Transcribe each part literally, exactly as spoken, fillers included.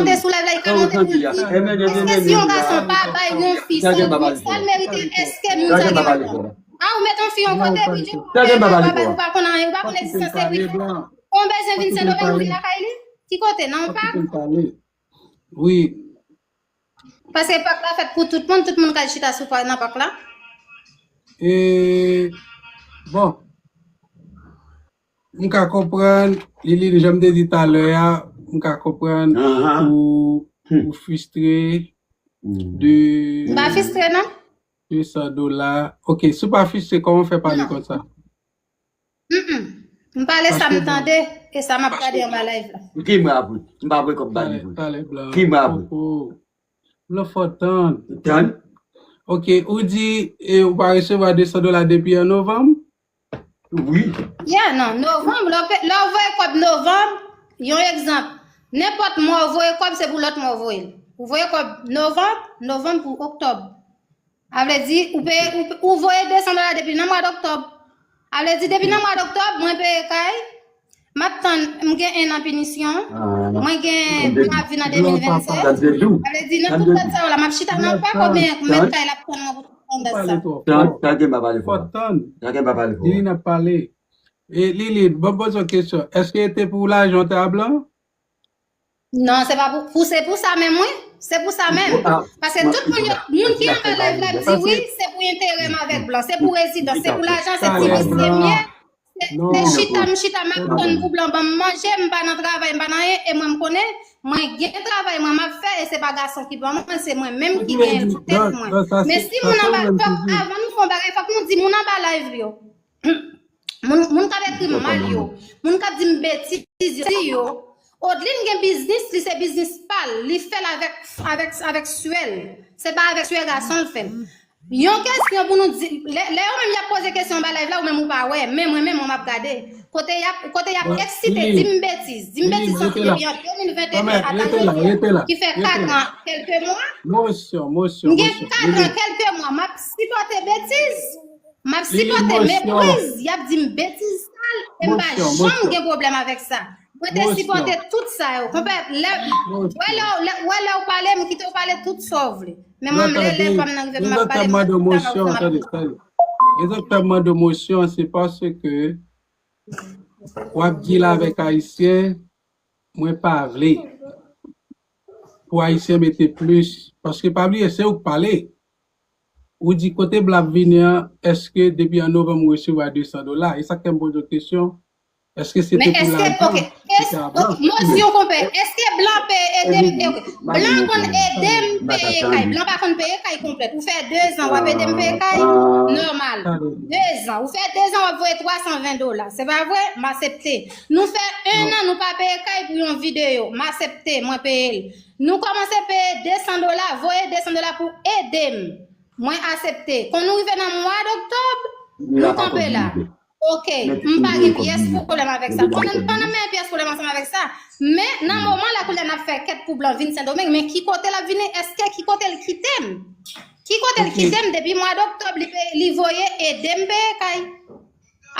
monte sou live la, li ka monte pou l di, èske si yon gason pa bay yon fi san dola, sa l merite, èske moun sa gen dwa? A, ou met yon fi yon kote, epi di, ou pa bay, ou pa konn anyen, ou pa konn egzistans li. Ou bezwen vin Sendomeng, ou vin lakay li? Ki kote? Nan yon pak? Wi. Paske pak la fèt pou tout moun, tout moun ka chita sou pa nan pak la. E, bon, m ka konprann, Liline, jan m te di talè a, m ka konprann ou, ou fristre de M pa fristre non. de san dola. Ok, si w pa fristre, kòman w fè pale konsa? Mm-mm. M pale sa m tande, e sa m ap gade anba live la. Ki mwen apre? M pa vre kòb ba li vre. Ki mwen apre? Blan fò tann. Tann. Ok, ou di e, ou pa resevwa de san dola depi an novanm? Wi. Yeah, non, novanm, lè w pe- lè w voye kòb novanm, yon egzanp, nenpòt mwa w voye kòb, se pou lòt mwa w voye l. Ou voye kòb novanm, novanm pou oktòb. A vle di, ou peye, ou, ou voye de san dola depi nan mwa d oktòb. A vle di, depi nan mwa d oktòb, mwen peye kay, m ap tann, m gen en an pinisyon, mwen gen, mwen ap vin an de mil vennsenk. A vle di, nan tout tèt sa yo la, m ap chita nan pè konbyen mèt kay l ap tann mwen pou tann dat sa. Tan, tan gen pa pale fò. Tan gen pa pale fò. Lilin ap pale. E Lilin, ban m poze w kesyon. Èske e te pou lajan w te a blan? Non, se pa pou, pou se pou sa menm wi. Se pou sa menm. Paske tout moun yo, moun ki anba live la di wi, se pou enterè m avèk blan, se pou rezidans, se pou lajan, se ti mesye m ye. Se se chita m chita m ap tann pou blan ban m manje, m pa nan travay, m pa nan anyen, e mwen m konnen, mwen gen travay mwen m ap fè, e se pa gason ki ban mwen, se mwen menm ki genyen l pou tèt mwen. Men si moun anba, fòk avan nou fè yon bagay, fòk nou di moun anba live yo. Moun, moun k ap ekri m mal yo, moun k ap di m betiz yo, di yo, Odlin gen biznis, li se biznis pa l, li fè l avèk, avèk, avèk swè l. Se pa avèk swè gason l fè l. Yon kesyon pou nou di, lè, lè yo menm y ap poze kesyon anba live la, ou menm ou pa wè, men mwen menm mwen m ap gade. Kote y ap, kote y ap eksite, di m betiz, di m betiz santi depi an de mil venteyen ata jodi a, ki fè kat an kèlke mwa. M gen kat an kèlke mwa, m ap sipòte betiz. M ap sipòte mepriz, y ap di m betiz sal, e m pa janm gen pwoblèm avèk sa. Mwen te sipòte tout sa yo. Konpè, lè, wè lè, lè, wè lè w pale, m kite w pale tout sa w vle. Men mwen, lè, lè pa m nan rive, m ap pale, m ap pale. Rezon k fè m mande w mosyon, se paske w ap deal avèk Ayisyen, mwen pa vle pou Ayisyen mete plis, paske pa bliye, se ou k pale. Ou di kote blan ap vini an, èske depi an novanm ou resevwa de san dola? E sa k fè m poze w kesyon, èske se te pou lajan ki te a blan? Mosyon konpè, èske blan peye ede m? Blan konn ede m peye kay. Blan pa konn peye kay konplèt. Ou fè de zan w ap ede m peye kay? Nòmal. De zan. Ou fè de zan w ap voye twa san ven dola. Se pa vre? M asepte. Nou fè en an nou pa peye kay pou yon videyo. M asepte, mwen peye l. Nou kòmanse peye de san dola, voye de san dola pou ede m. Mwen asepte. Kon nou rive nan mwa d oktòb, nou kanpe la. Ok, m pa gen pyès pwoblèm avèk sa. Pandan, pandan m pa gen pyès pwoblèm ansanm avèk sa. Men nan moman la kounye a n ap fè kèt pou blan vin Sendomeng, men ki kote l ap vini? Èske ki kote l kite m? Ki kote l kite m depi mwa d oktòb li pe- li voye ede m peye kay?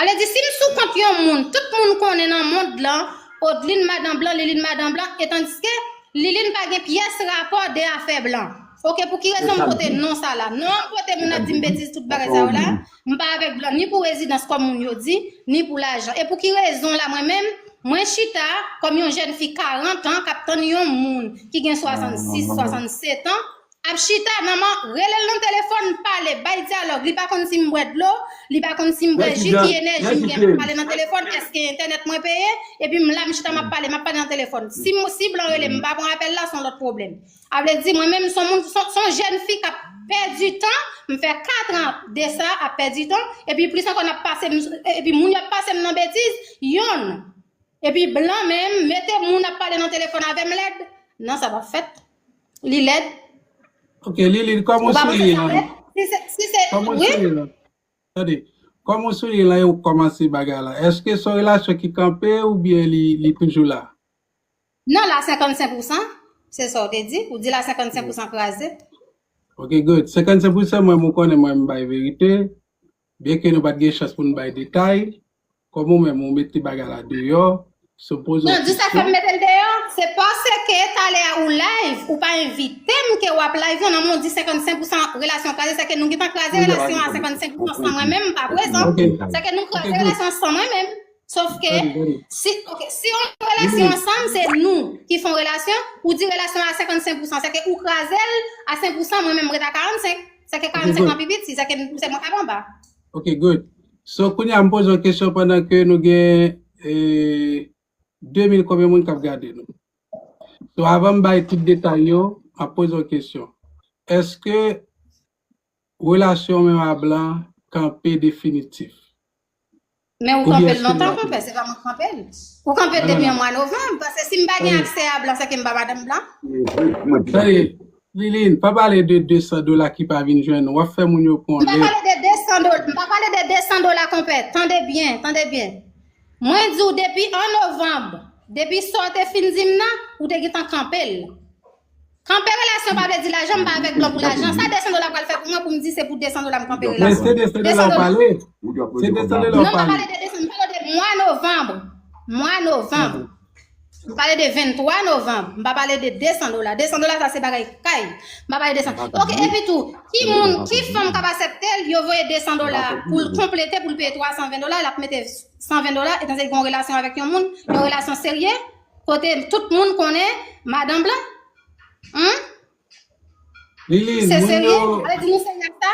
Ale di si m sou kont yon moun, tout moun konnen nan mond lan, Odlin madan blan, Lilin madan blan, e tandiske Lilin pa gen pyès rapò de afè blan. Ok, pou ki rezon m pote non sa la? Non an pote moun ap di m betiz tout bagay sa yo la. M pa avèk blan ni pou rezidans kòm moun yo di, ni pou lajan. E pou ki rezon la mwen menm, mwen chita kòm yon jèn fi karant an k ap tann yon moun ki gen swasannsis, swasannset an, ap chita nan man, rele l nan telefòn, pale, bay dyalòg, li pa konn si m bwè dlo, li pa konn si m bwè ji, ki enèji m gen pou pale nan telefòn, èske entènèt mwen peye, epi m la m chita m ap pale, m ap pale nan telefòn. Si m, si blan rele m, m pa pran apèl la, se yon lòt pwoblèm. A vle di, mwen menm, se yon moun, se yon, se yon jèn fi k ap pèdi tan, m fè kat an de sa, ap pèdi tan, epi plis ankò n ap pase m, epi moun yo ap pase m nan betiz, yonn. Epi blan menm, mete moun ap pale nan telefòn avè m lèd. Non, sa p ap fèt. Li lèd. Ok, Lilin, kòman w sou li la? Si se, si se, wi. Tande, kòman w sou li la e ou kòmanse bagay la? Èske se yon relasyon ki kanpe oubyen li, li toujou la? Non, la senkannsenk pousan, se sa w te di. Ou di la senkannsenk pousan kraze. Ok, good. Senkannsenk pousan mwen, mwen konnen mwen m bay verite. Byenke nou pa t gen chans pou n bay detay, kòm ou menm ou mete bagay la deyò, se w poze yon kesyon. Non, di sa fè m mete l deyò, se paske talè a ou live, ou pa envite m ke w ap live, non, men w di senkannsenk pousan relasyon kraze, sèke nou gentan kraze relasyon a senkannsenk pousan san mwen menm, m pa prezan. Sèke nou kraze relasyon an san mwen menm. Sof ke, si, ok, si yon relasyon ansanm, se nou ki fè yon relasyon, ou di relasyon a senkannsenk pousan, sèke ou kraze l a senk pousan, mwen menm m ret a karannsenk. Sèke karannsenk lan pi piti, sèke se mwen k ap anba. Ok, good. So, kounye a, m poze yon kesyon pandan ke nou gen, eh, de mil konbyen moun k ap gade nou? So, avan m bay tout detay yo, m ap poze yon kesyon. Èske relasyon menm a blan kanpe definitif? Men ou kanpe l lontan, konpè, se pa mwen k kanpe l. Ou kanpe l depi yon mwa novanm, paske si m pa gen aksè a blan, se ke m pa madanm blan. Tande, Liline, pa pale de de san dola ki pa vin jwenn ou. W ap fè moun yo pran lè. M pa pale de de san dola, m pa pale de de san dola, konpè. Tande byen, tande byen. Mwen di w depi an novanm, depi sa w te fin di m nan, ou te gentan kanpe l. Kanpe relasyon pa vle di lajan, m pa avèk blan pou lajan. Sa de san dola pral fè pou mwen pou m di se pou de san dola m kanpe relasyon? Men se de san dola w pale. Se de san dola w pale. Non, m pa pale de de san, m pale de mwa novanm. Mwa novanm. M pale de venntwa novanm. M pa pale de de san dola. De san dola sa se bagay kay. M pa pale de sa. Ok, epi tou, ki moun, ki fanm k ap aksepte l, yo voye de san dola pou l konplete, pou l peye twa san ven dola, l ap mete san ven dola, etan se gen yon relasyon avèk yon moun, yon relasyon serye, kote tout moun konnen madanm blan? Hum? Liline, se serye? Ale di nou serye ak sa?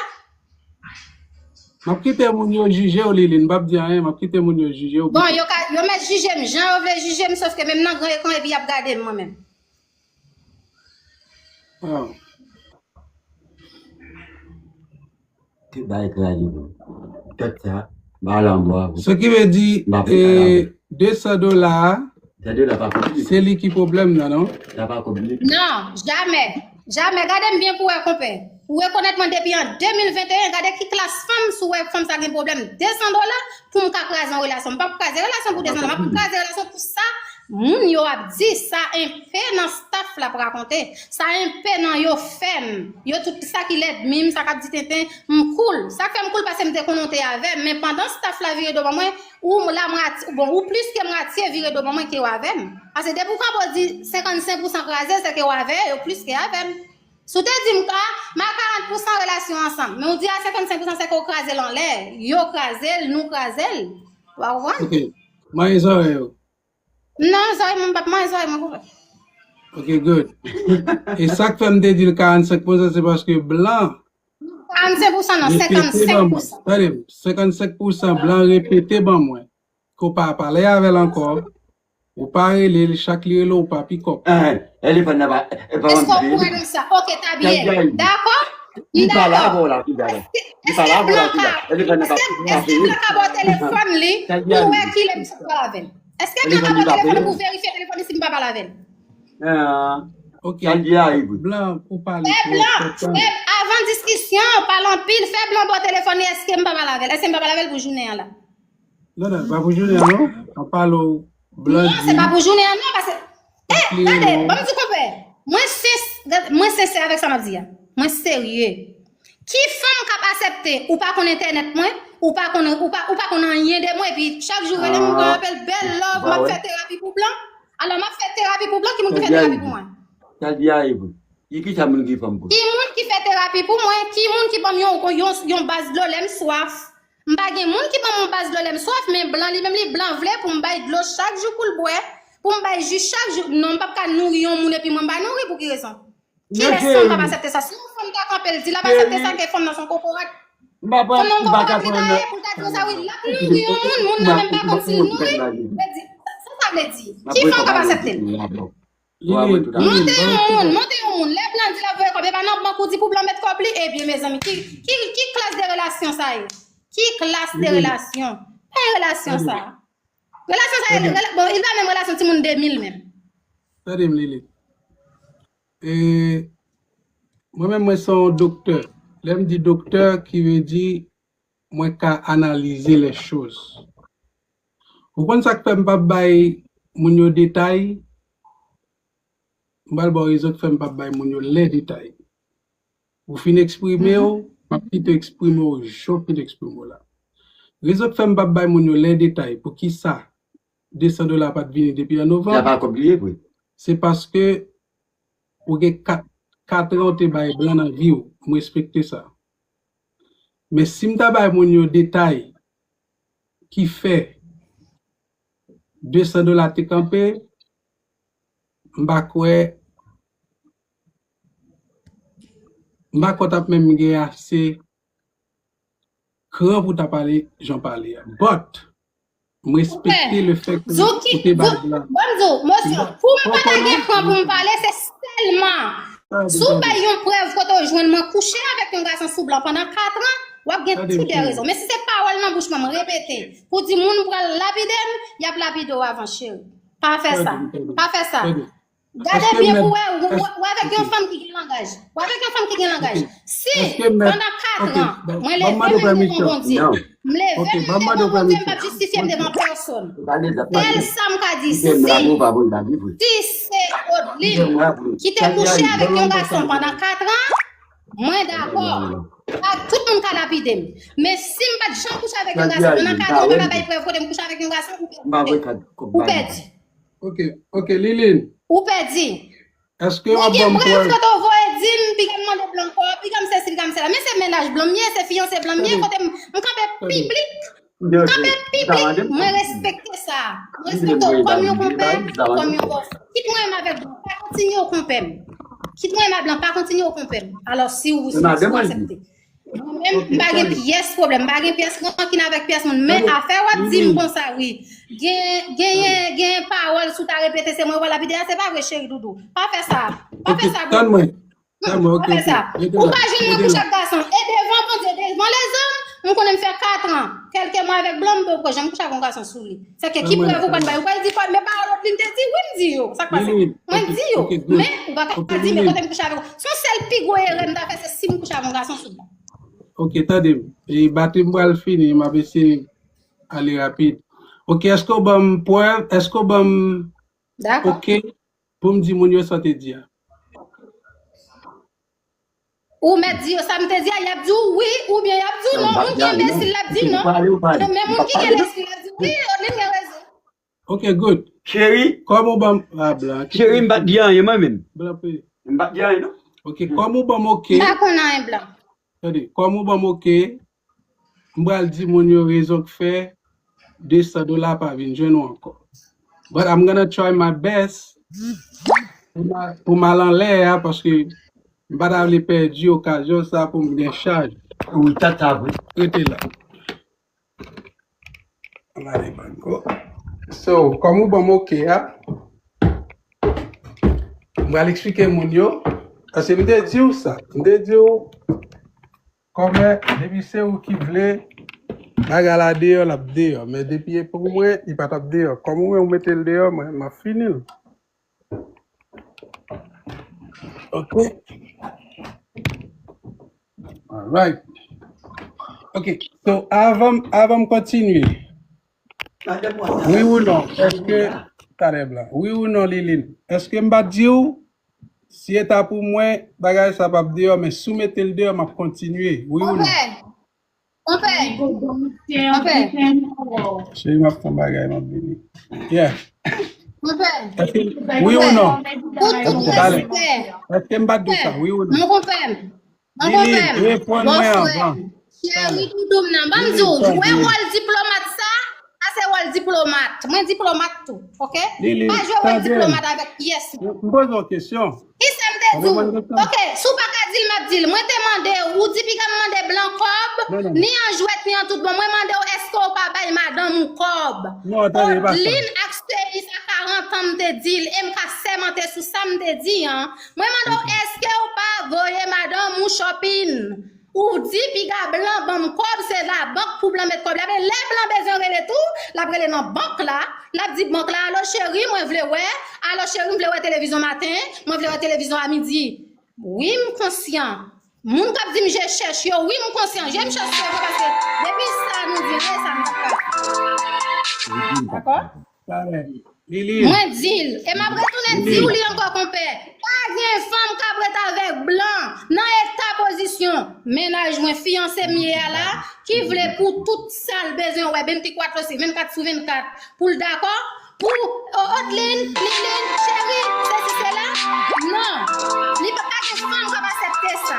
M ap kite moun yo jije w, Liline. M p ap di anyen, m ap kite moun yo jije w. Bon, yo ka, yo mèt jije m jan yo vle jije m, sòf ke menm nan gran ekran epi y ap gade m mwen menm. Wow. Tout bagay kraze pou ou. Tèt sa, ba lanmò a pou. Sa ki vle di, de san dola a, se li ki pwoblèm nan, non? Non, jamè. Jamè. Gade m byen pou wè, konpè. Ou rekonèt mwen depi an de mil venteyen, gade ki klas fanm, si w wè fanm sa gen pwoblèm de san dola, pou m ka kraze yon relasyon. M p ap kraze relasyon pou de san dola, m ap kraze relasyon pou sa moun yo ap di, sa enpe nan staff la ap rakonte, sa enpe nan yo fè m, yo tout sa ki lènmi m, sa k ap di tenten, m cool. Sa k fè m cool, paske m te konnen w te avè m, men pandan staff la vire do ban mwen, ou la mwatye, bon, ou plis ke mwatye vire do ban mwen ke w avè m. Paske depi w kanpe w di senkannsenk pousan kraze, se ke w avè yo plis ke avè m. Si w te di m, a, m a karant pousan relasyon ansanm, men w di a senkannsenk pousan se ke w kraze l anlè, yo kraze l, nou kraze l. W a konprann? Ok. Manje zòrèy ou. Non, zòrèy mwen, m p ap manje zòrèy mwen, konpè. Ok, good. E sa k fè m te di l karannsenk pousan, se paske blan. Karannsenk pousan non, senkannsenk pousan. Tande m, senkannsenk pousan blan repete ban mwen ke w pa pale avè l ankò, ou pa rele l, chak li rele w, ou pa pikòp. Èske w kwè nan sa? Ok, ta byen. Dakò? M dakò. Èske blan ka ba w telefòn li pou wè kilè misye pral avè l? Èske blan ka ba w telefòn li pou verifye telefòn li si m pa pale avè l? Ok. Blan, ou pale twòp. Fè blan, fè avan diskisyon, pale anpil, fè blan ba w telefòn li, èske m pa pale avè l? Èske m pa pale avè l pou jounen an la? Non, non, pa pou jounen an non. M ap pale w blan. Non, se pa pou jounen an non, paske, eh, tande, ban m di w konpè. Mwen sens, mwen sensè avèk sa m ap di a. Mwen serye. Ki fanm k ap aksepte ou pa konn entènèt mwen, ou pa konn, ou pa, ou pa konn anyen de mwen, epi chak jou rele m, mwen apèl bèl love, m ap fè terapi pou blan? Alò, m ap fè terapi pou blan, ki moun ki fè terapi pou mwen? Sa l di a e vre. E ki sa moun ki fanm pou? Ki moun ki fè terapi pou mwen? Ki moun ki ban m yon, yon, yon baz dlo lè m swaf? M pa gen moun ki ban m yon baz dlo lè m swaf, men blan li menm li blan vle pou m bay dlo chak jou pou l bwè, pou m bay ji chak jou. Non, m p ap ka nouri yon moun epi mwen m pa nouri, pou ki rezon? Kilès fanm k ap aksepte sa? Si yon fanm ta kanpe l di l ap aksepte sa, ke fanm nan se yon kokorat. Fanm nan yon kokorat li ta ye pou l ta di konsa wi, l ap nouri yon moun, moun nan menm pa konn si l nouri. Vle di, sa sa vle di? Ki fanm k ap aksepte l? Monte yon moun, monte yon moun. Lè blan di l ap voye kòb, e pa nan bank ou di pou blan met kòb li? Ebyen, mezanmi, ki, ki, ki klas de relasyon sa ye? Ki klas de relasyon? Pa relasyon sa. Relasyon sa, bon, il pa menm relasyon timoun de mil menm. Tande m, Lili. E, mwen menm, mwen se yon doktè. Lè m di doktè, ki vle di mwen ka analize les choses. Ou konn sa k fè m p ap bay moun yo detay? M pral ba w rezon k fè m p ap bay moun yo lè detay. Ou fin eksprime w, m ap kite w eksprime w jan w fin eksprime w la. Rezon k fè m p ap bay moun yo lè detay poukisa de san dola pa t vini depi an novanm, se paske ou gen kat, kat an ou te bay blan nan vi w, m respekte sa. Men si m ta bay moun yo detay ki fè de san dola te kanpe, m pa kwè, m pa kwè w t ap menm gen ase kran pou w ta pale jan w pale a. But, M respekte le fè ke ou te bay blan. Ban m di w, mesye, pou m pa ta gen kran pou m pale, se sèlman si w bay yon prèv kote w jwenn mwen kouche avèk yon gason sou blan pandan kat an, w ap gen tout de rezon. Men si se pawòl nan bouch mwen, m repete, pou di moun pral lapide m, y ap lapide w avan, cheri. Pa fè sa. Pa fè sa. Gade byen pou wè, ou, ou, ou avèk yon fanm ki gen langaj. Ou avèk yon fanm ki gen langaj. Si, pandan kat an, mwen leve m devan Bondye, m leve m devan Bondye, m p ap jistifye m devan pèsòn. Sèl sa m ka di, si, si se Odeline ki te kouche avèk yon gason pandan kat an, mwen dakò. Tout moun ka lapide m. Men si m pa t janm kouche avèk yon gason pandan kat an, ou pa ka bay prèv kote m kouche avèk yon gason, ou pèdi. Ou pèdi. Ok, ok, Liline. Ou pèdi. Èske w ap ban m prèv? Ou gen prèv kote w voye di m, piga m mande blan kò, piga m sesi, piga m sela. Men se mennaj blan m ye, se fiyanse blan m ye, kote m, m kanpe piblik. M kanpe piblik, mwen respekte sa. Mwen respekte w kòm yon konpè, kòm yon bòf. Kit mwen menm avèk blan, pa kontinye w konpè m. Kit mwen menm ak blan, pa kontinye w konpè m. Alò, si w, si w aksepte. Mwen menm, m pa gen pyès pwoblèm, m pa gen pyès rankin avèk pyès moun. Men afè w ap di m konsa, wi. Gen, genyen, gen pawòl si w ta repete, se mwen w pral lapide a, se pa vre, cheri doudou. Pa fè sa. Pa fè sa, tann mwen. Tann mwen, ok, ok. Pa fè sa. Ou pa jwenn mwen kouche ak gason. E devan Bondye, devan lezòm, m konnen m fè kat an. Kèlke mwa avèk blan, m poko janm kouche ak yon gason sou li. Sèke ki prèv ou pral bay? Ou pral di kòm men pawòl Odeline te di, wi, m di yo. Sa k pase? Mwen di yo. Men ou pa ka di men kote m kouche avèk ou. Se yon sèl pi gwo erè m ta fè, se si m kouche avèk yon gason sou blan. Ok, tande m. E batri m pral fini, m ap eseye ale rapid. Ok, èske w ban m prèv? Èske w ban m ok pou m di moun yo sa w te di a? Ou mèt di yo sa m te di a, y ap di w wi oubyen y ap di w non. Moun ki enbesil, l ap di non. Men moun ki gen lespri, l ap di wi, Odeline gen rezon. Ok, good. Cheri. Kòm ou ban m, ah, blan. Cheri, m pa t di anyen, mwen menm. Blan, pe. M pa t di anyen, non. Ok, kòm ou ban m ok. M pa konn anyen, blan. Tande, kòm ou ban m ok, m pral di moun yo rezon k fè de san dola pa vin jwenn ou ankò. But I'm gonna try my best pou m a-, pou m al anlè a, paske m pa ta vle pèdi okazyon sa pou m gen chaj. Wi, tata, wi. Rete la. Ann ale banko. So, kòm ou ban m ok a, m pral eksplike moun yo. Paske m te di w sa. M te di w, kòmè, depi se ou ki vle bagay la deyò, l ap deyò. Men depi e pou mwen, li pa t ap deyò. Kòm ou wè, ou mete l deyò, mwen, m ap fini l. Ok. Alright. Ok. So, avan, avan m kontinye. Wi ou non? Èske, talè blan. Wi ou non, Liline? Èske m pa t di w, si e ta pou mwen, bagay sa p ap deyò, men si w mete l deyò, m ap kontinye. Wi ou non? Konpè, konpè. Cheri, m ap fè yon bagay, m ap vini. Yeah. Konpè. Èske, wi ou non? Tout, tout respè. Èske m pa t di w sa? Wi ou non? Mon konpè. Mon konpè. Reponn mwen anvan. Cheri doudou m nan. Ban m di w, jwe wòl diplomat sa, sa se wòl diplomat. Mwen diplomat tou, ok? Pa jwe wòl diplomat avèk pyès moun. M poze w kesyon. Kisa m te di w? Ok, si w pa ka di l, m ap di l. Mwen te mande w, ou di piga m mande blan kòb, ni an jwèt, ni an tout bon. Mwen mande w, èske w pa bay madanm ou kòb? Odeline ak Seyi, sa karant an m te di l, e m ka sèmante sou sa m te di an. Mwen mande w, èske w pa voye madanm ou shopping? Ou di piga blan ban m kòb, se labank pou blan met kòb la. Men lè blan bezwen rele tou, l ap rele nan bank la. L ap di bank la, alo cheri, mwen vle wè. Alo cheri, m vle wè televizyon maten. Mwen vle wè televizyon a midi. Wi, m konsyan. Moun k ap di m je chèch yo, wi, m konsyan. Je m chèch se vre paske depi sa nou di, anyen sa m pa ka. Dakò? Mwen di l, e m ap retounen di w li ankò, konpè. Pa gen fanm k ap ret avèk blan nan eta pozisyon mennaj mwen, fiyanse m ye a la, ki vle pou tout sa l bezwen wè, vennkat sou vennkat, pou l dakò, pou, o, Odeline, Liline, cheri, sesi, sela. Non, li pa, pa gen fanm k ap aksepte sa.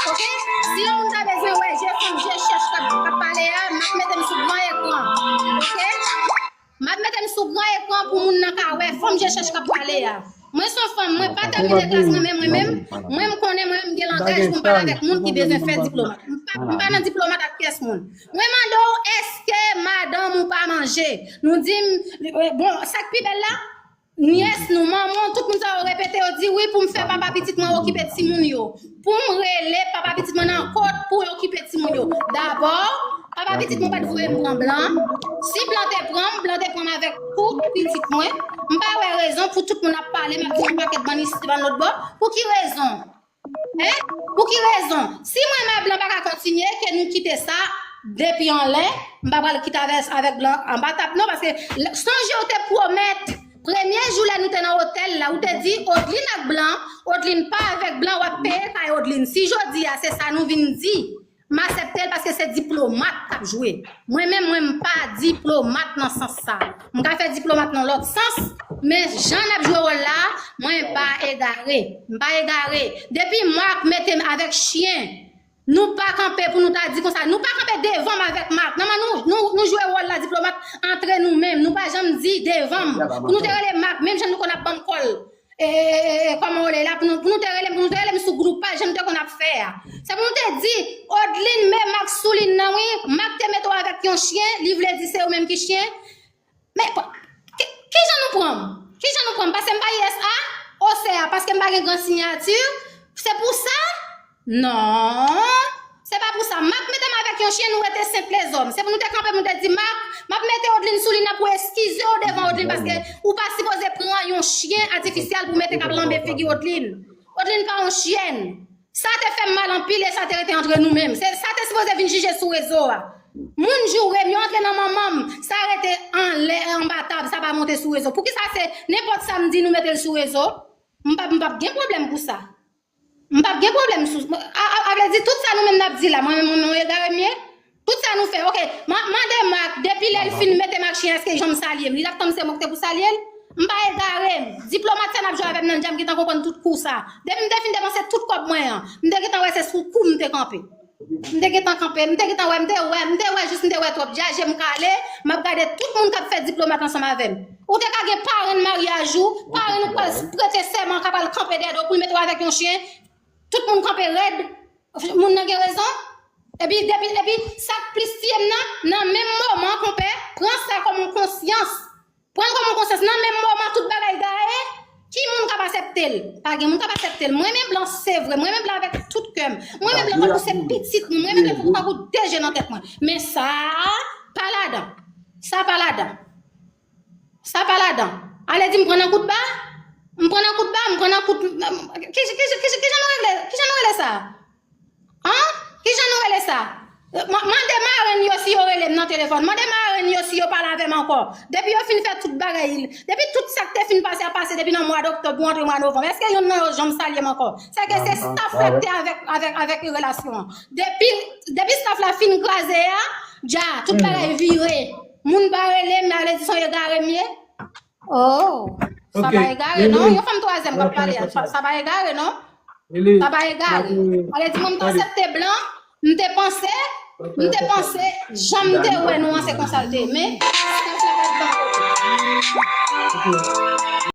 Ok? Si yon moun ta bezwen wè je fanm je chèch k ap, k ap pale a, m ap mete m sou gran ekran. Ok? M ap mete m sou gran ekran pou moun nan ka wè fanm je chèch k ap pale a. Mwen se yon fanm, mwen pa tèmine klas mwen, men mwen menm, mwen m konnen mwen menm m gen langaj pou m pale avèk moun ki bezwen fè diplomat. M pa, m pa nan diplomat ak pyès. nyès moun. Mwen mande w, èske madanm ou pa manje? Nou di m, bon, sa k pi bèl la, nyès nou, manman w, tout moun sa yo repete, yo di wi pou m fè papa pitit mwen okipe timoun yo. Pou m rele papa pitit mwen nan kòd pou l okipe timoun yo. Dabò, papa pitit mwen pa t voye m pran blan. Si blan te pran m, blan te pran m avèk tout pitit mwen. M pa wè rezon pou tout moun ap pale, m ap di yon pakèt bann isit, bann lòt bò. Pou ki rezon? Hein? Pou ki rezon? Si mwen m a blan pa ka kontinye, ke nou kite sa depi anlè, m pa pral kite avè, avèk blan anba tab non, paske l-, sonje w te pwomèt, premye jou lè nou te nan otèl la, ou te di, Odlin ak blan, Odlin pa avèk blan, w ap peye kay Odlin. Si jodi a se sa nou vin di, m aksepte l paske se diplomat k ap jwe. Mwen menm, mwen m pa diplomat nan sans sa. M ka fè diplomat nan lòt sans, men jan n ap jwe wòl la, mwen pa egare. M pa egare. Depi Marc mete m avèk chyen, nou pa kanpe pou nou ta di konsa. Nou pa kanpe devan m avèk Marc. Nòmal, nou, nou, nou jwe wòl la diplomat antre nou menm. Nou pa janm di devan m. Pou nou te rele Marc, menm jan nou konn ap ban m kòl. E, e, e, e, kòman w rele la, pou nou, pou nou te rele m, pou nou te rele m sou gwoup pa, jan nou te konn ap fè a. Se pou nou te di, Odlin, men Marc sou liy nan wi, Marc te mete w avèk yon chyen, li vle di se ou menm ki chyen. Men, ki, kijan nou pran m? Kijan nou pran m? Paske m pa I S A, O C A, paske m pa gen gran siyati, se pou sa? Non, se pa pou sa. Marc mete m avèk yon chyen, nou rete senp lezòm. Se pou nou te kanpe, nou te di, Marc, m ap mete Odlin sou liy nan pou eskize w devan Odlin, paske ou pa sipoze pran yon chyen atifisyèl pou mete k ap lanbe figi Odlin. Odlin pa yon chyèn. Sa te fè m mal anpil e sa te rete antre nou menm. Se, sa te sipoze vin jije sou rezo a. Moun joure m, yo antre nan manman m. Sa rete anlè, anba tab, sa pa monte sou rezo. Poukisa se nenpòt sa m di nou mete l sou rezo? M p ap, m p ap gen pwoblèm pou sa. M p ap gen pwoblèm sou, a, a, a vle di, tout sa nou menm n ap di la, mwen menm, mwen, mwen egare m ye? Tout sa nou fè, oke, man-, mande Marc, depi lè l fin mete m ak chyen, èske l janm salye m? Li t ap tann se mwen ki te pou salye l? M pa egare m. Diplomat sa n ap jwe avè m nan, m gentan konprann tout kou sa. Depi m te fin depanse tout kòb mwen an, m te gentan wè se sou kou m te kanpe. M te gentan kanpe, m te gentan wè, m te wè, m te wè, jis m te wè twòp. Dja je m kale, m ap gade tout moun k ap fè diplomat ansanm avè m. Ou te ka gen parenn maryaj ou, parenn ou pral prete sèman, ka pral kanpe dèyè do pou l mete w avèk yon chyen. Tout moun kanpe rèd, moun nan gen rezon. Epi, depi, epi, sa k plis tiye m nan, nan menm moman, konpè, pran sa kòm yon konsyans. Pran l kòm yon konsyans. Nan menm moman, tout bagay gaye, ki moun k ap aksepte l? Pa gen moun k ap aksepte l. Mwen renmen blan, se vre. Mwen renmen blan avèk tout kè m. Mwen renmen blan tankou se pitit mwen. Mwen renmen blan tankou de je nan tèt mwen. Men sa, pa ladan. Sa pa ladan. Sa pa ladan. Ale di m pran nan kout ba? M pran nan kout ba, m pran nan kout, ki, ki, ki, ki, kijan nou regle, kijan nou regle sa? An? Kijan nou rele sa? Ma-, mande marenn yo si yo rele m nan telefòn. Mande marenn yo si yo pale avè m ankò. Depi yo fin fè tout bagay, depi tout sa k te fin pase a pase depi nan mwa doktòb pou antre mwa novanm, èske youn nan yo janm salye m ankò? Sèke se staff la k te avèk, avèk, avèk relasyon an. Depi, depi staff la fin kraze a, dja, tout bagay vire. Moun pa rele m, ale di se yon egare m ye. Oh, sa pa egare non. Yon fanm twazyèm k ap pale a, sa, sa pa egare non. Sa pa egare. Ale di mwen m t aksepte blan, m te panse, m te panse, jan m te wè nou an se konsa l te ye. Men, staff la pa t ban.